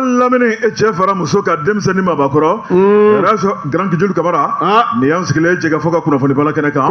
n'a lamini, e cɛ fara muso ka denmisɛnnin mabakɔrɔ, Elhadj Grand Guédiol Kamara, nin y'an sigilen Jɛkafɔ ka kunnafoni bala kɛnɛ kan.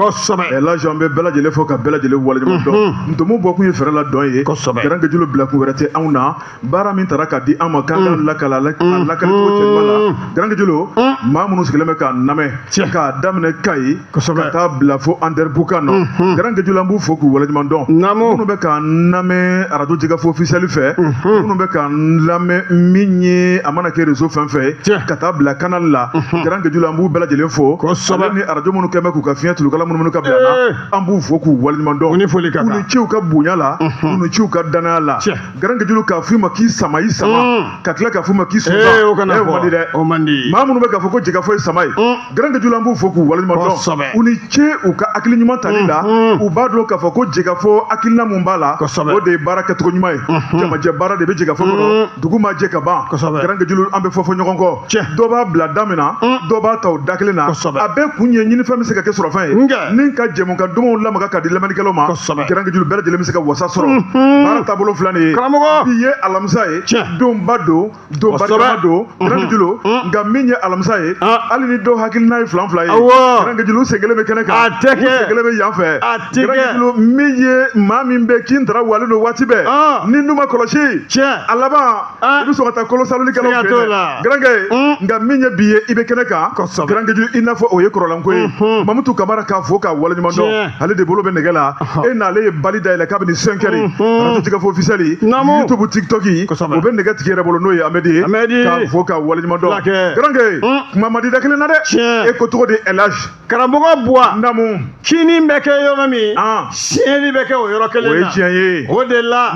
Elhadj, an bɛ bɛɛ lajɛlen fo ka bɛɛ lajɛlen waleɲuman dɔn. Ntomo bɔkun ye fɛɛrɛ la dɔn ye. Grand Guédiol bilakun wɛrɛ tɛ anw na. Baara min tara ka di an ma k'an ka lakala a lakali cogo cɛɲuman la, Grand Guédiol, maa minnu sigilen bɛ k'a lamɛn k'a daminɛ Kayi ka taa bila fo Anderamboukane nɔ, Grand Guédiol, an b'u fo k'u waleɲuman dɔn. Minnu bɛ k'an lamɛn arajo Jɛkafɔ officiel fɛ, minnu bɛ k'an lamɛn min ye a mana kɛ réseau fɛn fɛn ye ka taa bila canal la, Grand Guédiol, an b'u bɛɛ lajɛlen fo. Ale ni arajo minnu kɛn bɛ k'u ka fiɲɛ tulukala minnu ka bila na, an b'u fo k'u waleɲuman dɔn. U ni foli ka U kan. ni ce u ka bonya la, u ni ce u ka danaya la. Grand Guédiol, k'a f'i ma k'i sama, i sama, ka tila k'a f'i ma k'i sunba. Ee, o kana o man di fɔ. dɛ. O man di. Maa minnu bɛ k'a fɔ ko Jɛkafɔ ye sama ye, Grand Guédiol, an b'u fo k'u waleɲuman dɔn. U ni ce u ka hakili ɲuman tali la. U b'a dɔn k'a fɔ ko Jɛkafɔ hakilina mun b'a la, o de ye baara kɛcogo ɲuman ye. Jamajɛ baara de bɛ Jɛkafɔ kɔnɔ, dugu ma jɛ ka ban. Grand Guédiol, an bɛ fɔ fɔ ɲɔgɔn kɔ. Dɔ b'a bila da min na, dɔ b'a ta o da kelen na. A bɛɛ kun ye ɲinifɛn bɛ se ka kɛ sɔrɔfɛn ye ni ka jɛmukan dumanw lamaga ka di lamɛnnikɛlaw ma. Grand Guédiol, bɛɛ lajɛlen bɛ se ka wasa sɔrɔ. Baara taabolo filɛ nin ye. Karamɔgɔ. Bi ye alamisa ye, donba don, don barikama don, Grand Guédiol. Nka min ye alamisa ye, hali ni dɔw hakilina ye filan fila ye, Grand Guédiol, u sen kelen bɛ kɛnɛ kan, A tɛ u kɛ. sen kelen bɛ yan fɛ. A tɛ Grand kɛ. Guédiol, min ye maa min bɛ kin tara walen don waati bɛɛ, ni n'u ma kɔlɔsi, a laban i bɛ sɔn ka taa kolo salolikɛlaw Siga fɛ t'o yen dɛ. la. Grand Gueye, nka min ye bi ye, i bɛ kɛnɛ kan. Grand Guédiol, i n'a fɔ o ye kɔrɔlanko ye. Mamutu Kamara k'a fo k'a waleɲuman dɔn. Ale de bolo bɛ nɛgɛ la. E n'ale ye bali dayɛlɛ kabini 5 heures, arajo Jɛkafɔ officiel, YouTube, TikTok, o bɛ nɛgɛ tigi yɛrɛ bolo, n'o ye Amedi ye. Amedi. K'a fo k'a waleɲuman dɔn. Fulakɛ. Grand Gueye, kuma man di da kelen na dɛ. E ko cogo di, Elhadj? Karamɔgɔ Buwa. Namu. Kini bɛ kɛ yɔrɔ min, siɲɛli bɛ kɛ o yɔrɔ O kelen ye na. tiɲɛ ye. O de la,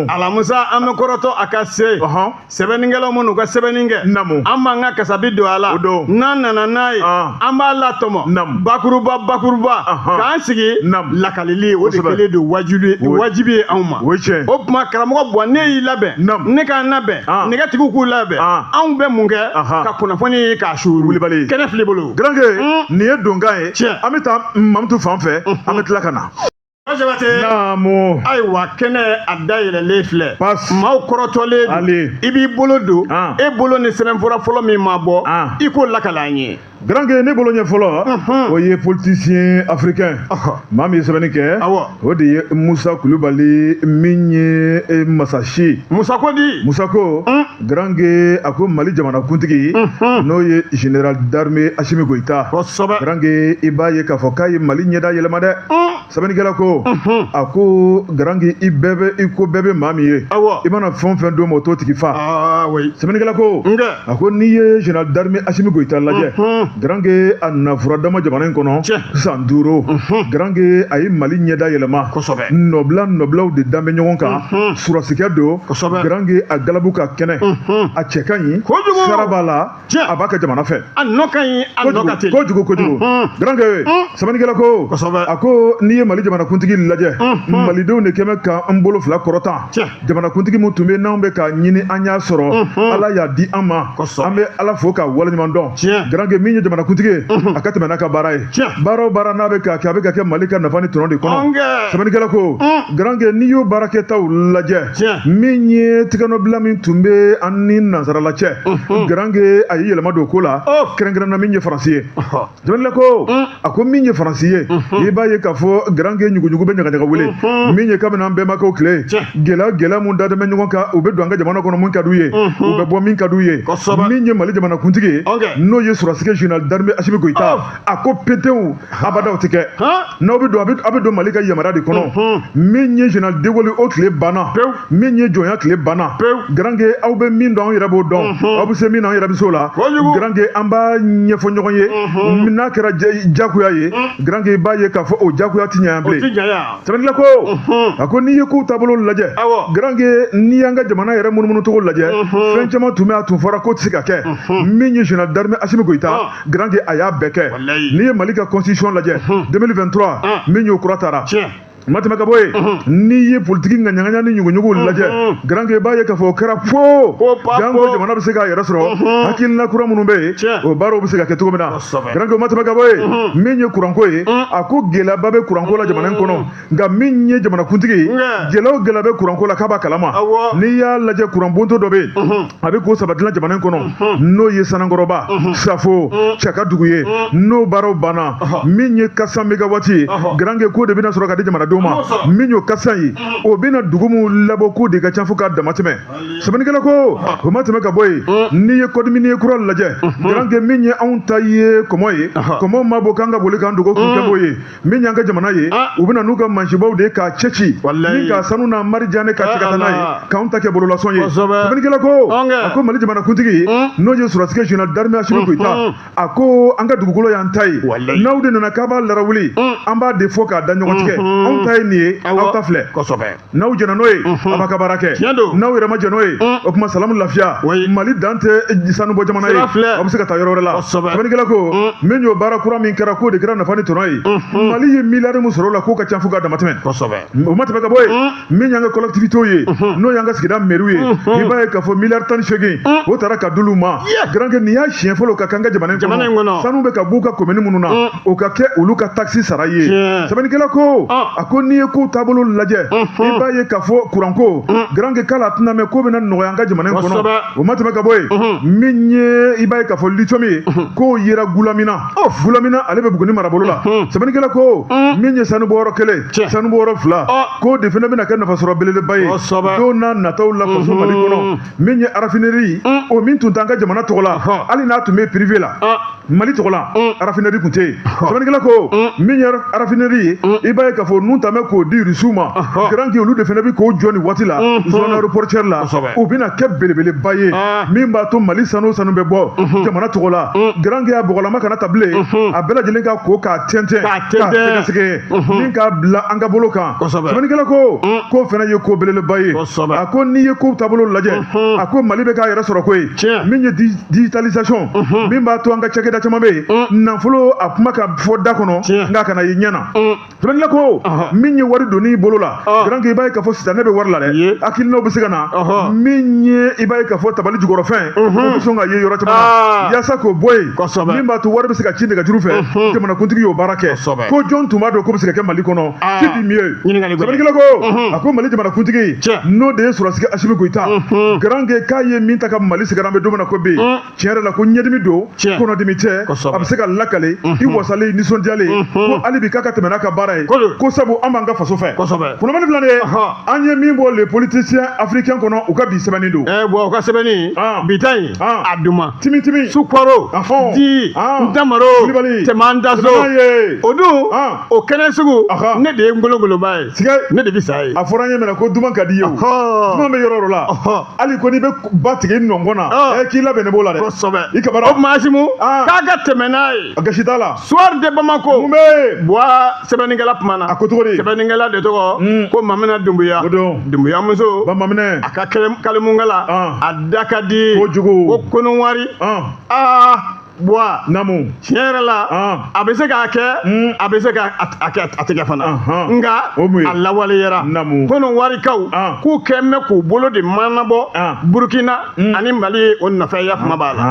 alamusa, an bɛ kɔrɔtɔ a ka se. Sɛbɛnnikɛlaw minnu ka sɛbɛnni kɛ, an b'an ka kasabi don a la. O don. N'an nana n'a ye, an b'a latɔmɔ bakuruba bakuruba, k'an sigi lakalili. O de kɛlen don wajibi wajibi ye anw ma. O ye tiɲɛ. O tuma, karamɔgɔ Buwa, ne y'i labɛn, ne k'an labɛn, nɛgɛtigiw k'u labɛn, anw bɛ mun kɛ? Ka kunnafoni k'a suuru. Wulibali. Kɛnɛ fili bolo. Grand Gueye, nin ye donkan ye. An bɛ taa Mamutu fan fɛ, an bɛ tila ka na. Jabate. Naamu. Ayiwa, kɛnɛ a dayɛlɛlen filɛ. Passe. Maaw kɔrɔtɔlen don. Ali. I b'i bolo don. E bolo ni sɛbɛnfura fɔlɔ min ma bɔ, i k'o lakale an ye. Grand Gueye, ne bolo ɲɛ fɔlɔ, o ye Politicien africain. Maa min ye sɛbɛnni kɛ, o de ye Musa Kulubali, min ye Masasi. Musa ko di? Musa ko, Grand Gueye, a ko Mali jamanakuntigi, n'o ye général d'armée Assimi Goïta. Grand Gueye, i b'a ye k'a fɔ k'a ye Mali ɲɛda yɛlɛma dɛ. Sɛbɛnnikɛla ko, a ko Grand Gueye, i bɛɛ bɛ i ko bɛɛ bɛ maa min ye, i mana fɛn o fɛn d'o ma, o t'o tigi fa. Sɛbɛnnikɛla ko, a ko n'i ye général d'armée Assimi Goïta lajɛ, Grand Gueye, a nafura dama jamana in kɔnɔ san 5, Grand Gueye, a ye Mali ɲɛda yɛlɛma. Nɔbila nɔbilaw de dan bɛ ɲɔgɔn kan. Surasikɛ don. Grand Gueye, a galabu ka kɛnɛ, a cɛ ka ɲi, sara b'a la, a b'a ka jamana fɛ. A nɔ ka ɲi, a nɔ ka teli. Kojugu kojugu. Grand Gueye, sɛbɛnnikɛla ko, a ko n'i ye Mali jamanakuntigi lajɛ, malidenw de kɛmɛ ka an bolo fila kɔrɔtan. Jamanakuntigi min tun bɛ n'anw bɛ k'a ɲini, an y'a sɔrɔ, Ala y'a di an ma, an bɛ Ala fo k'a waleɲuman dɔn. Grand Gueye, min ye jamanakuntigi ye, a ka tɛmɛ n'a ka baara ye. Baara o baara n'a bɛ k'a kɛ, a bɛ ka kɛ Mali ka nafa ni tɔnɔ de kɔnɔ. Sɛbɛnnikɛla ko, Grand Gueye, n'i y'o baarakɛtaw lajɛ, min ye tigɛnɔbila min tun bɛ an ni nansarala cɛ, Grand Gueye, a ye yɛlɛma don o ko la, kɛrɛnkɛrɛnna min ye Faransi ye. Sɛbɛnnikɛla ko, a ko min ye Faransi ye, i b'a ye k'a fɔ, Grand Gueye, ɲuguɲugu bɛ ɲagaɲaga wele. Min ye kabini an bɛnbakɛw tile, gɛlɛya gɛlɛya mun da bɛ ɲɔgɔn kan, u bɛ don an ka jamana kɔnɔ mun ka d'u ye, u bɛ bɔ min ka d'u ye. Min ye Mali jamanakuntigi ye, n'o ye sɔrɔsikɛ général d'armée Assimi Goïta, a ko petew abadaw tɛ kɛ. N'aw bɛ don, a bɛ don Mali ka yamaruya de kɔnɔ. Min ye général de Gaulle, o tile banna. Min ye jɔnya tile banna. Grand Gueye, aw bɛ min dɔn, anw yɛrɛ b'o dɔn. Aw bɛ se min na, anw yɛrɛ bɛ se o la. Grand Gueye, an b'a ɲɛfɔ ɲɔgɔn ye. N'a kɛra jagoya ye, Grand Gueye, i b'a ye k'a fɔ o jagoya ti ɲɛ yan bilen. Sɛbɛnnikɛla ko, a ko n'i ye kow taabolo lajɛ, Grand Gueye, n'i y'an ka jamana yɛrɛ munumunu cogo lajɛ, fɛn caman tun bɛ a tun fɔra k'o tɛ se ka kɛ. Min ye général d'armée Assimi Goïta, Grand Gueye, a y'a bɛɛ kɛ. N'i ye Mali ka constitution lajɛ 2023, min y'o kura taara. Ma tɛmɛ ka bɔ yen, n'i ye politiki ŋaɲaŋaɲa ni ɲuguɲugu lajɛ, garankɛ, i b'a ye k'a fɔ o kɛra fo janko jamana bɛ se k'a yɛrɛ sɔrɔ, hakilina kura minnu bɛ yen, o baaraw bɛ se ka kɛ cogo min na. Garankɛ, o ma tɛmɛ ka bɔ yen, min ye kuranko ye, a ko gɛlɛyaba bɛ kuranko la jamana in kɔnɔ. Nka min ye jamanakuntigi ye, gɛlɛya o gɛlɛya bɛ kuranko la, k'a b'a kalama. N'i y'a lajɛ, kuranbonto dɔ bɛ yen, a bɛ k'o saba dilan jamana in kɔnɔ, n'o ye Sanankɔrɔba, Safo, Cakadugu ye. N'o baaraw banna, min ye 400 mégawatts ye, garankɛ, k'o de bɛna sɔrɔ ka di jamanadenw ma. Min y'o 400 ye, o bɛna dugu min labɔ, k'o de ka ca fo k'a dama tɛmɛ. Sɛbɛnnikɛla ko o ma tɛmɛ ka bɔ yen, n'i ye code minier kura lajɛ, garankɛ, min ye anw ta ye kɔmɔ ye, kɔmɔ ma bɔ k'an ka boli k'an dogo k'u kɛ b'o ye. Min y'an ka jamana ye, u bɛna n'u ka mansinbaw de ye k'a cɛ ci ni ka sanu n'a marijane ka cɛ ka taa n'a ye, k'anw ta kɛ bololasɔn ye. Sɛbɛnnikɛla ko a ko Mali jamanakuntigi, n'o ye sɔrɔdasikɛ général d'armée Asimi Goyita, a ko an ka dugukolo y'an ta ye. N'aw de nana k'a b'a larawuli, an b'a de fɔ k'a da ɲɔgɔn tigɛ. Anw ta ye nin ye, aw ta filɛ. N'aw jɛnna n'o ye, a b'a ka baara kɛ. N'aw yɛrɛ ma jɛn n'o ye, o tuma salamu lafiya. Mali dan tɛ sanubɔ jamana ye, aw bɛ se ka taa yɔrɔ wɛrɛ la. Sɛbɛnnikɛla ko min y'o baara kura min kɛra, k'o de kɛra nafa ni tɔnɔ ye. Mali ye miliyari min sɔrɔ o la, k'o ka ca fo k'a damatɛmɛ. O ma tɛmɛ ka bɔ yen, min y'an ka collectivités ye, n'o y'an ka sigida mɛriw ye, i b'a ye k'a fɔ miliyari 18 o taara ka d'olu ma. Garankɛ, nin y'a siɲɛ fɔlɔ ka k'an ka jamana in kɔnɔ, sanu bɛ ka b'u ka komini minnu na, o ka kɛ olu ka taxe sara ye. Sɛbɛnnikɛla ko a ko n'i ye kow taabolo lajɛ, i b'a ye k'a fɔ kuranko, garankɛ, k'ala tɛna mɛn k'o bɛna nɔgɔya an ka jamana in kɔnɔ. O ma tɛmɛ ka bɔ yen, min ye i b'a ye k'a fɔ lithium ye, k'o yera Gulamina. Gulamina, ale bɛ Buguni marabolo la. Sɛbɛnnikɛla ko min ye sanubɔyɔrɔ kelen, sanubɔyɔrɔ fila, k'o de fana bɛna kɛ nafasɔrɔ belebeleba ye don n'a nataw la faso Mali kɔnɔ. Min ye raffinerie, o min tun t'an ka jamana tɔgɔ la, hali n'a tun bɛ privé la, Mali tɔgɔ la raffinerie tun tɛ yen. Sɛbɛnnikɛla ko min ye raffinerie ye, i b'a ye k'a fɔ n'u tun bɛ k'o di Rusiw ma, garankɛ, olu de fana bɛ k'o jɔ nin waati la zone aéroportuaire la. O bɛna kɛ belebeleba ye min b'a to Mali sanu o sanu bɛ bɔ jamana tɔgɔ la, garankɛ, a bɔgɔlama kana ta bilen, a bɛɛ lajɛlen ka ko k'a tɛntɛn, k'a sɛgɛsɛgɛ ni k'a bila an ka bolo kan. Sɛbɛnnikɛla ko k'o fana ye ko belebeleba ye. A ko n'i ye kow taabolo lajɛ, a ko Mali bɛ k'a yɛrɛ sɔrɔ ko ye min ye digitalisation, min b'a to an ka cakɛda caman bɛ yen, nafolo a kuma ka fɔ da kɔnɔ, nka kana ye ɲɛ na. Sɛbɛnnikɛla ko min ye wari donni bolo la, garankɛ, i b'a ye k'a fɔ sitanɛ bɛ wari la dɛ, hakilinaw bɛ se ka na. Min ye i b'a ye k'a fɔ tabali jukɔrɔfɛn, o bɛ sɔn ka ye yɔrɔ caman na, yaasa k'o bɔ yen, min b'a to wari bɛ se ka ci nɛgɛjuru fɛ. Jamanakuntigi y'o baara kɛ. Ko jɔn tun b'a dɔn k'o bɛ se ka kɛ Mali kɔnɔ? Qui dit mieux? Sɛbɛnnikɛla ko a ko Mali jamanakuntigi, n'o de ye sɔrɔdasikɛ Asimi Goyita, garankɛ, k'a ye min ta ka Mali sɛgɛrɛ, an bɛ don min na ko bi, tiɲɛ yɛrɛ la, ko ɲɛdimi don, kɔnɔdimi tɛ, a bɛ se ka lakale i wasalen, nisɔndiyalen, ko hali bi k'a ka tɛmɛ n'a ka baara ye, ko sabu an b'an ka faso fɛ. Kunnafoni filɛ nin ye, an ye min bɔ Le Politicien africain kɔnɔ, u ka bi sɛbɛnni don. Bon, u ka sɛbɛnni bi ta in, a duman timi timi sukaro di ntamaro tɛmɛ an daso o dun o kɛnɛ sugu, ne de ye ngolongoloba ye, ne de bɛ sa ye. A fɔra an ye mɛnɛ ko duman ka di ye, o duman bɛ yɔrɔ o la, hali ko n'i bɛ ba tigɛ i nɔngɔn na, k'i labɛn ne b'o la dɛ. Kosɛbɛ. I kabara. O tuma, Asimu, k'a ka tɛmɛ n'a ye. A gasi t'a la. Soir de Bamako. Mun bɛ yen? Buwa, sɛbɛnnikɛla kumana. A ko cogo di? Sɛbɛnnikɛla de tɔgɔ ko Mamina Dunbuya. O don. Dunbuya muso. Ba Maminɛ. A ka kalimukala, a da ka di. Kojugu. Ko Konowari. Aa Buwa. Namu. Tiɲɛ yɛrɛ la, a bɛ se k'a kɛ, a bɛ se ka a kɛ, a tɛ kɛ fana, nka a lawaleyara. Namu. Kɔnɔwarikaw k'u kɛ mɛn k'u bolo de manabɔ Burukina ani Mali o nɔfɛ, ya kuma b'a la.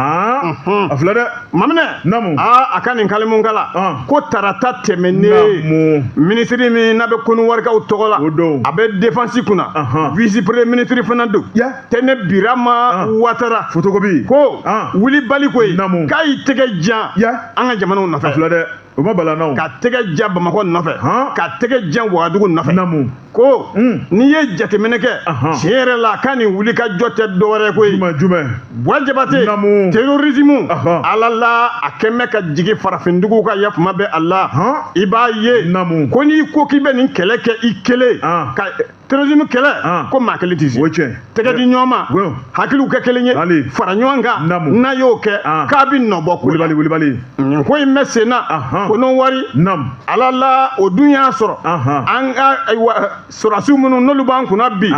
A filɛ dɛ. Maminɛ. Namu. Aa, a ka nin kalimukala ko tarata tɛmɛnen, minisiri min n'a bɛ Kɔnɔwarikaw tɔgɔ la, o don, a bɛ défense kunna, vice premier ministre fana don, Tɛnɛ Birama Watara. Photocopie. Ko wulibali ko ye. Namu. K'a y'i tɛgɛ jan an ka jamanaw nɔfɛ. A filɛ dɛ, o ma bala na. Ka tɛgɛ jan Bamakɔ nɔfɛ, ka tɛgɛ jan Wagadugu nɔfɛ. Namu. Ko n'i ye jateminɛ kɛ, tiɲɛ yɛrɛ la, k'a nin wuli ka jɔ tɛ dɔwɛrɛ koyi. Jumɛn jumɛn? Buwa Jabate. Namu. Terrorisme, ala la, a kɛn bɛ ka jigin farafinduguw ka yafama bɛ a la. I b'a ye. Namu. Ko n'i ko k'i bɛ nin kɛlɛ kɛ i kelen ka Terrorisme kɛlɛ ko maa kelen tɛ se. O ye tiɲɛ. Tɛgɛ di ɲɔgɔn ma, hakiliw kɛ kelen ye, fara ɲɔgɔn kan, n'a y'o kɛ k'a bɛ nɔ bɔ ko la. Wulibali wulibali. Nin ko in bɛ sen na. Kɔnɔwari. Ala la o dun y'a sɔrɔ an ka ayiwa sɔrɔdasiw minnu n'olu b'an kunna bi,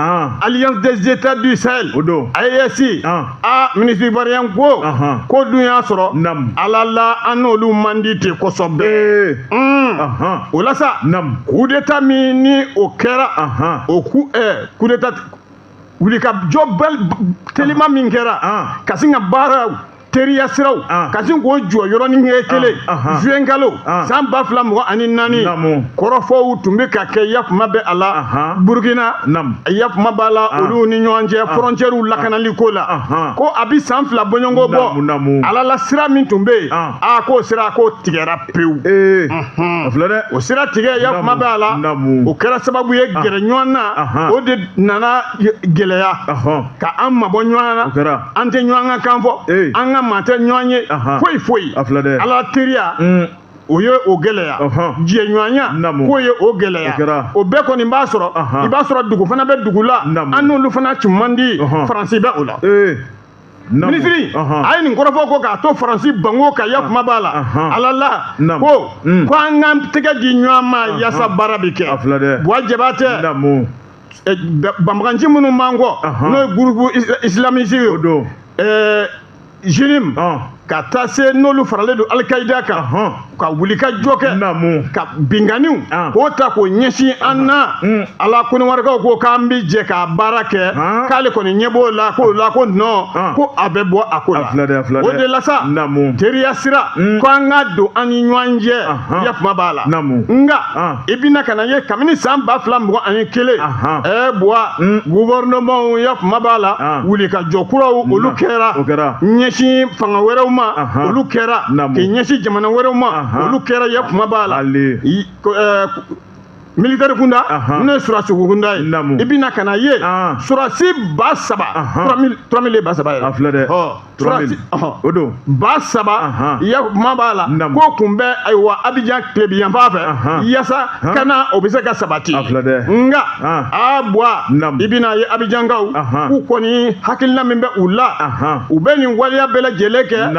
Alliance des États du Sahel, o don, AES, a ministre ivoirien ko k'o dun y'a sɔrɔ ala la an n'olu man di ten kosɛbɛ. O la sa, coup d'état min ni o kɛra, o coup d'état wulikajɔ telima min kɛra ka sin ka baaraw teriya siraw ka sin k'o jɔ yɔrɔnin kɛ kelen juin kalo san 2024, kɔrɔfɔw tun bɛ ka kɛ yakuma bɛ a la Burukina, yakuma b'a la olu ni ɲɔgɔn cɛ frontières lakanali ko la, ko a bɛ san 2 bɔɲɔgɔnko bɔ. Ala la sira min tun bɛ yen, a k'o sira k'o tigɛra pewu. O sira tigɛ yakuma bɛ a la, o kɛra sababu ye gɛrɛ ɲɔgɔn na, o de nana gɛlɛya ka an mabɔ ɲɔgɔn na, an tɛ ɲɔgɔn ka kan fɔ, an ka maa tɛ ɲɔgɔn ye foyi foyi. Ala teriya o ye o gɛlɛya, jɛɲɔgɔnya k'o ye o gɛlɛya, o bɛɛ kɔni b'a sɔrɔ. I b'a sɔrɔ dugu fana bɛ dugu la, an n'olu fana tun man di, Faransi bɛ o la. Minisiri a ye nin kɔrɔfɔ ko k'a to Faransi bango ka yakuma b'a la, ala la ko ko an k'an tɛgɛ di ɲɔgɔn ma yaasa baara bɛ kɛ. Buwa Jabatɛ, banbaganci minnu b'an kɔ, n'o ye groupe islamiste ye, JNIM, ka taa se n'olu faralen don Al-Qaïda kan, ka wuli ka jɔ kɛ ka binganiw k'o ta k'o ɲɛsin an na. Ala Kɔnɔwarikaw ko k'an bɛ jɛ k'a baara kɛ, k'ale kɔni ɲɛ b'o la, k'o la ko non, ko a bɛ bɔ a ko la. O de la sa, teriya sira ko an ka don an ni ɲɔgɔn cɛ, yakuma b'a la. Nka i bɛna ka na ye kabini san 2021, Buwa, gouvernement yakuma b'a la, wuli ka jɔ kuraw olu kɛra ɲɛsin fanga wɛrɛw ma, olu kɛra k'i ɲɛsin jamana wɛrɛw ma, olu kɛra yakuma b'a la. Militaire kunda n'o ye sɔrɔdasi kunda ye, i bɛna ka na ye sɔrɔdasi 3000, 3000 ye 3000 yɛrɛ. A filɛ dɛ. O don. 3000 yakuma b'a la, k'o kun bɛ ayiwa Abidjan tilebi yanfan fɛ yaasa kana o bɛ se ka sabati. A filɛ dɛ. Nka a Buwa, i bɛna ye Abidjankaw k'u kɔni hakilina min bɛ u la, u bɛ nin waleya bɛɛ lajɛlen kɛ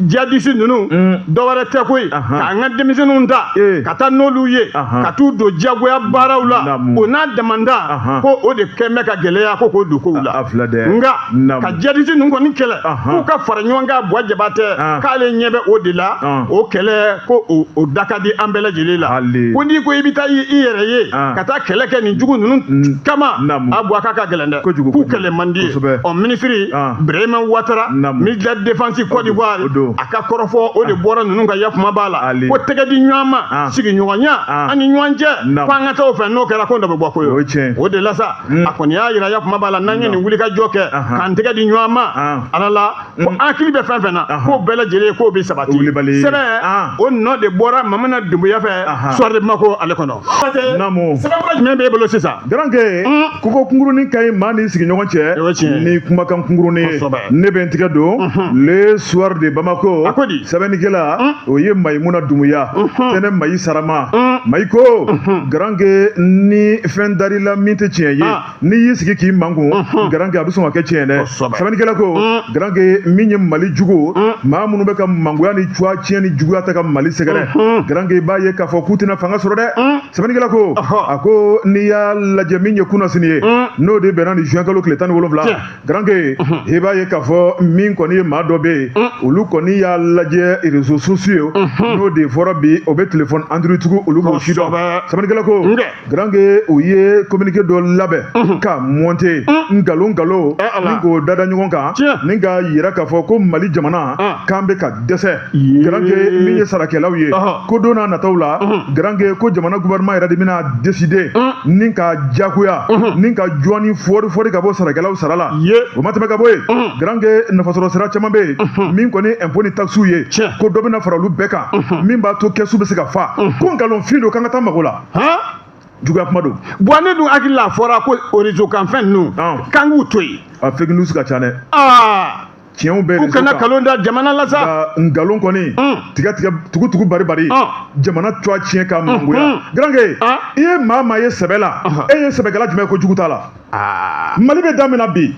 jihadiste ninnu, dɔwɛrɛ tɛ koyi k'an ka denmisɛnninw ta ka taa n'olu ye ka t'u don diyagoya baaraw la, o n'a damanda ko o de kɛn bɛ ka gɛlɛya ko k'o don kow la. Nka ka jihadiste ninnu kɔni kɛlɛ k'u ka fara ɲɔgɔn kan, Buwa Jabatɛ k'ale ɲɛ bɛ o de la, o kɛlɛ ko o da ka di an bɛɛ lajɛlen la. Ko n'i ko i bɛ taa i yɛrɛ ye ka taa kɛlɛ kɛ nin jugu ninnu kama, a Buwa k'a ka gɛlɛn dɛ, k'u kɛlɛ man di ye. Ɔ minisiri Birahima Ouattara, ministre de la défense Côte d'Ivoire, a ka kɔrɔfɔ o de bɔra ninnu ka yakuma b'a la, ko tɛgɛ di ɲɔgɔn ma, sigiɲɔgɔnya an ni ɲɔgɔn cɛ, ko an ka taa o fɛ, n'o kɛra ko dɔ bɛ bɔ ko ye. O de la sa, a kɔni y'a yira yakuma b'a la, n'an ye nin wulikajɔ kɛ k'an tɛgɛ di ɲɔgɔn ma, ala la ko an hakili bɛ fɛn fɛn na, k'o bɛɛ lajɛlen k'o bɛ sabati. Sɛbɛn o nɔ de bɔra Mamana Dumbuya fɛ Soir de Bamako ale kɔnɔ. Sɛbɛnfura jumɛn b'e bolo sisan? Garankɛ, koko kunkurunin ka ɲi maa n'i sigiɲɔgɔn cɛ ni kumakan kunkurunin ye. Ne bɛ n tigɛ don Le Soir de Bamako, sɛbɛnnikɛla o ye Mayimuna Dumuya, Tɛnɛ Mayi Sarama. Mayi ko Garankɛ, ni fɛn dar'i la min tɛ tiɲɛ ye, n'i y'i sigi k'i mankun, Garankɛ a bɛ sɔn ka kɛ tiɲɛ dɛ. Sɛbɛnnikɛla ko Garankɛ, min ye Mali jugu, maa minnu bɛ ka mangoya ni cuwa tiɲɛ ni juguya ta ka Mali sɛgɛrɛ, Garankɛ i b'a ye k'a fɔ k'u tɛna fanga sɔrɔ dɛ. Sɛbɛnnikɛla ko a ko n'i y'a lajɛ min ye kunnasini ye, n'o de bɛnna ni juin kalo tile 17, Garankɛ i b'a ye k'a fɔ min kɔni ye maa dɔ bɛ yen, olu kɔni y'a lajɛ réseaux sociaux, n'o de fɔra bi o bɛ téléphone Android tigiw olu b'o si dɔn. Sɛbɛnnikɛla ko Garankɛ, u ye communiqué dɔ labɛn ka monter nkalon nkalon ni k'o dada ɲɔgɔn kan, ni ka yira k'a fɔ ko Mali jamana k'an bɛ ka dɛsɛ. Garankɛ, min ye sarakɛlaw ye, ko don n'a nataw la, Garankɛ ko jamana gouvernement yɛrɛ de bɛna décider ni ka diyagoya ni ka jɔni fɔri fɔri ka bɔ sarakɛlaw sara la. O ma tɛmɛ ka bɔ yen, Garankɛ nafasɔrɔ sira caman bɛ yen min kɔni impôt ni taxes ye, ko dɔ bɛna fara olu bɛɛ kan, min b'a to kɛsu bɛ se ka fa. Ko nkalonfin don, k'an ka taa mago la. Juguya kuma don. Bon, ne dun hakili la a fɔra ko réseau kan fɛn ninnu k'an k'u to yen. A fake news ka ca dɛ. Tiɲɛw bɛɛ U kana nkalon da jamana la sa. Nkalon kɔni, tigɛ tigɛ, tugu tugu, bari bari, jamana tɔgɔ tiɲɛ ka mangoya. Garankɛ, i ye maa maa ye sɛbɛ la, e ye sɛbɛkɛla jumɛn ko jugu t'a la? Mali bɛ daminɛ bi,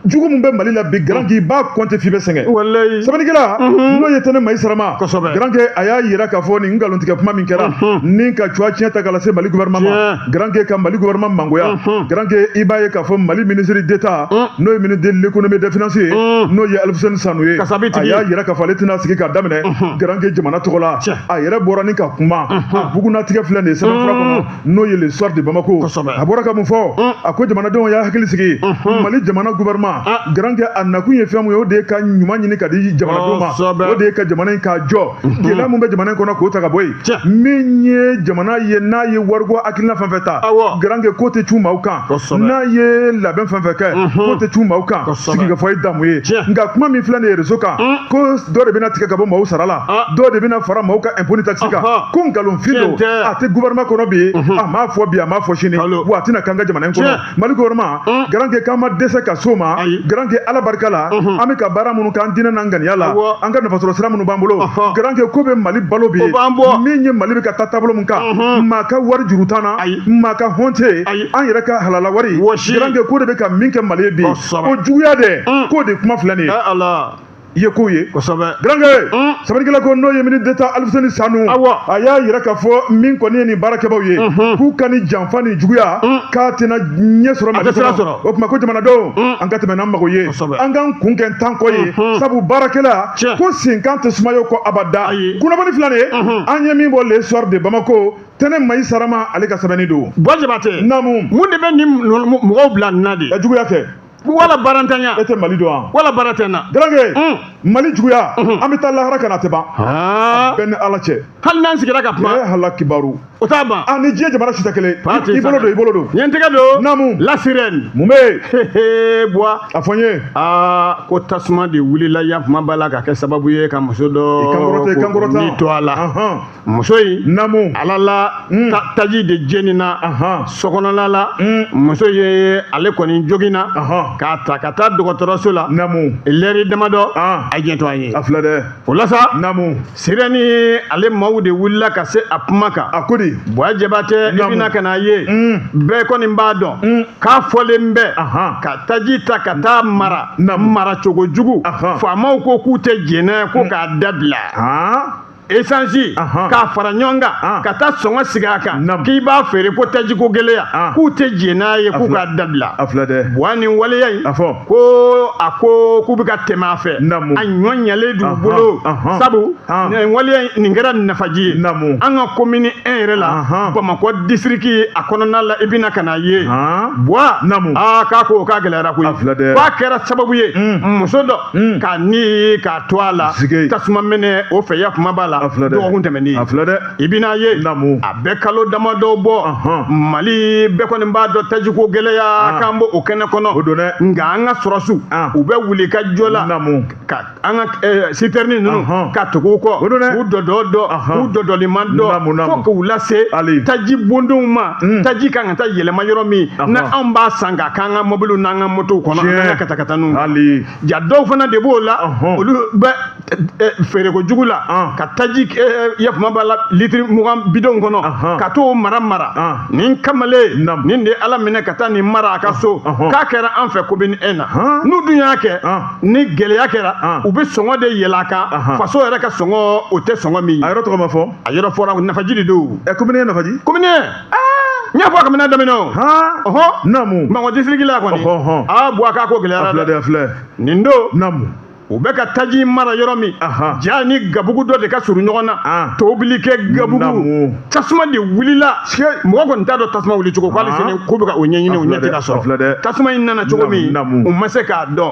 jugu min bɛ Mali la bi, garankɛ, i b'a kɔnte f'i bɛ sɛgɛn. Walayi. Sɛbɛnnikɛla n'o ye Tɛnɛ Mayi Sarama, garankɛ, a y'a yira k'a fɔ nin nkalontigɛ kuma min kɛra ni ka cuwa tiɲɛ ta k'a lase Mali gouvernement ma, garankɛ, ka Mali gouvernement mangoya. Garankɛ, i b'a ye k'a fɔ Mali ministre d'État, n'o ye ministre de l'économie et des finances ye, n'o ye Alifuseni Sanu ye, a y'a yira k'a fɔ ale tɛna sigi k'a daminɛ, garankɛ, jamana tɔgɔ la. A yɛrɛ bɔra ni ka kuma, a bugunnatigɛ filɛ nin ye sɛbɛnfura kɔnɔ, n'o ye Le Soir de Bamako. A bɔra ka mun fɔ? A ko jamanadenw y'a hakili sigi, Mali jamana gouvernement, garankɛ, a nakun ye fɛn mun ye, o de ye ka ɲuman ɲini ka di jamanadenw ma, o de ye ka jamana in k'a jɔ, gɛlɛya mun bɛ jamana in kɔnɔ k'o ta ka bɔ yen. Min ye jamana ye, n'a ye wariko hakilina fɛn fɛn ta, garankɛ, k'o tɛ cun maaw kan. N'a ye labɛn fɛn fɛn kɛ, k'o tɛ cun maaw kan. Sigikafɔ ye damu ye. Nka kuma min filɛ nin ye réseau kan, ko dɔ de bɛna tigɛ ka bɔ maaw sara la, dɔ de bɛna fara maaw ka impôt ni taxe kan, ko nkalonfin don. A tɛ gouvernement kɔnɔ bi, a m'a fɔ bi, a m'a fɔ sini, wa a tɛna k'an ka jamana in kɔnɔ. Mali gouvernement, garankɛ, k'an ma dɛsɛ ka s'o ma. Garankɛ, Ala barika la, an bɛ ka baara minnu k'an diinɛ n'an ŋaniya la, an ka nafasɔrɔ sira minnu b'an bolo, garankɛ, ko bɛ Mali balo bi. Min ye Mali bɛ ka taa taabolo min kan, maa ka wari juru t'an na, maa ka hɔn tɛ yen, an yɛrɛ ka halala wari, garankɛ, ko de bɛ ka min kɛ Mali ye bi, o juguya dɛ, k'o de kuma filɛ nin ye. I ye kow ye. Garankɛ, sɛbɛnnikɛla ko n'o ye ministre d'État Alifuseni Sanu, a y'a yira k'a fɔ min kɔni ye nin baarakɛbaw ye, k'u ka ni janfa ni juguya k'a tɛna ɲɛ sɔrɔ Mali kɔnɔ. O tuma ko jamanadenw, an ka tɛmɛ n'an mago ye, an k'an kun kɛ tan kɔ ye, sabu baarakɛla ko senkan tɛ sumaya kɔ abada. Kunnafoni filɛ nin ye, an ye min bɔ Le Soir de Bamako, Tɛnɛ Mayi Sarama ale ka sɛbɛnni don. Bɔ Jabate. Naamu. Mun de bɛ nin mɔgɔw bila nin na de? Juguya kɛ. Wala baarantanya. E tɛ Mali dɔn wa? Wala baara tɛ n na. Garankɛ, Mali juguya, an bɛ taa lahara ka na, a tɛ ban. A bɛɛ ni Ala cɛ. Hali n'an sigira ka kuma. E hala kibaru. O t'a ban. A ni diɲɛ jamana si tɛ kelen. I bolo don, i bolo don. N ye n tɛgɛ don. Naamu. La Sirène. Mun bɛ yen? Buwa. A fɔ n ye. Aa, ko tasuma de wulila ya kuma b'a la ka kɛ sababu ye ka muso dɔ. Kankɔrɔta, kankɔrɔta. Ni to a la. Muso in. Naamu. Ala la taji de jenina sokɔnɔna la. Muso ye, ale kɔni joginna k'a ta ka taa dɔgɔtɔrɔso la. Naamu. Lɛri damadɔ, a jɛ to an ye. A filɛ dɛ. O la sa. Naamu. Sirène ale maaw de wulila ka se a kuma kan. A ko di? Buwa Jabatɛ, i bɛna ka n'a ye, bɛɛ kɔni b'a dɔn k'a fɔlen bɛ ka taji ta ka taa mara mara cogo jugu. Faamaw ko k'u tɛ jɛn n'a ye, ko k'a dabila. Essence k'a fara ɲɔgɔn kan ka taa sɔngɔ sigi a kan k'i b'a feere, ko tajiko gɛlɛya, k'u tɛ jɛn n'a ye, k'u k'a dabila. A filɛ dɛ. Buwa, nin waleya in, ko a ko k'u bɛ ka tɛmɛ a fɛ, a ɲɔ ɲalen d'u bolo, sabu nin waleya in nin kɛra nafaji ye an ka commune 1 yɛrɛ la, Bamakɔ district a kɔnɔna la. I bɛna ka n'a ye, Buwa, aa, k'a ko k'a gɛlɛyara koyi, k'a kɛra sababu ye muso dɔ ka ni k'a to a la tasuma minɛ o fɛ ya kuma b'a la dɔgɔkun tɛmɛnen. A filɛ dɛ. I bɛna ye, a bɛ kalo damadɔ bɔ, Mali bɛɛ kɔni b'a dɔn tajiko gɛlɛya k'an b'o o kɛnɛ kɔnɔ. O don dɛ. Nka an ka sɔrɔsiw, u bɛ wuli ka jɔ la ka an ka citerne ninnu ka tugu u kɔ, k'u dɔdɔ dɔ, k'u dɔdɔliman dɔ, fo k'u lase taji bondenw ma. Taji kan ka taa yɛlɛma yɔrɔ min na, anw b'a san k'a k'an ka mobiliw n'an ka motow kɔnɔ, an ka katakataninw. Ja dɔw fana de b'o la, olu bɛ feereko jugu la ka taji yafama b'a la litiri 20 bidɔnw kɔnɔ ka t'o mara mara. Nin kamalen nin de Ala minɛ ka taa nin mara a ka so, k'a kɛra an fɛ commune 1 na. N'u dun y'a kɛ, ni gɛlɛya kɛra, u bɛ sɔngɔ de yɛlɛ a kan, faso yɛrɛ ka sɔngɔ, o tɛ sɔngɔ min ye. A yɔrɔ tɔgɔ ma fɔ? A yɔrɔ fɔra, nafaji de don. Ɛ, commune ye nafaji. Commune n y'a fɔ kabini a daminɛ o. Ɔhɔn. Naamu. Bamakɔ district la kɔni. Aa, Buwa, k'a ko gɛlɛyara dɛ. A filɛ dɛ, a filɛ. Nin don. Naamu. U bɛ ka taji mara yɔrɔ min, ja ni gabugu dɔ de ka surun ɲɔgɔn na, tobili kɛ gabugu, tasuma de wulila. Mɔgɔ kɔni t'a dɔn tasuma wuli cogo, k'ale sini k'u bɛ ka o ɲɛɲini, o ɲɛ tɛ ka sɔrɔ. Tasuma in nana cogo min, u ma se k'a dɔn,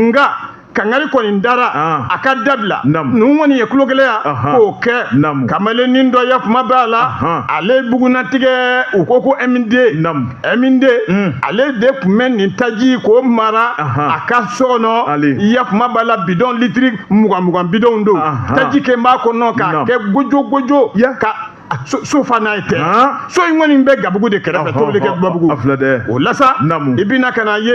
nka kangari kɔni dara a ka dabila. Ninnu kɔni ye tulogɛlɛya k'o kɛ. Kamalennin dɔ ya kuma b'a la, ale bugunnatigɛ, u ko ko MD, MD, ale de tun bɛ nin taji k'o mara a ka so kɔnɔ ya kuma b'a la, bidɔn litiri 20 20 bidɔnw don, taji kɛ b'a kɔnɔ k'a kɛ gojo gojo ka So fa n'a ye tɛ, so in kɔni bɛ Gabugu de kɛrɛfɛ, tobili kɛ Gabugu. A filɛ dɛ. O la sa, i bɛna ka na ye,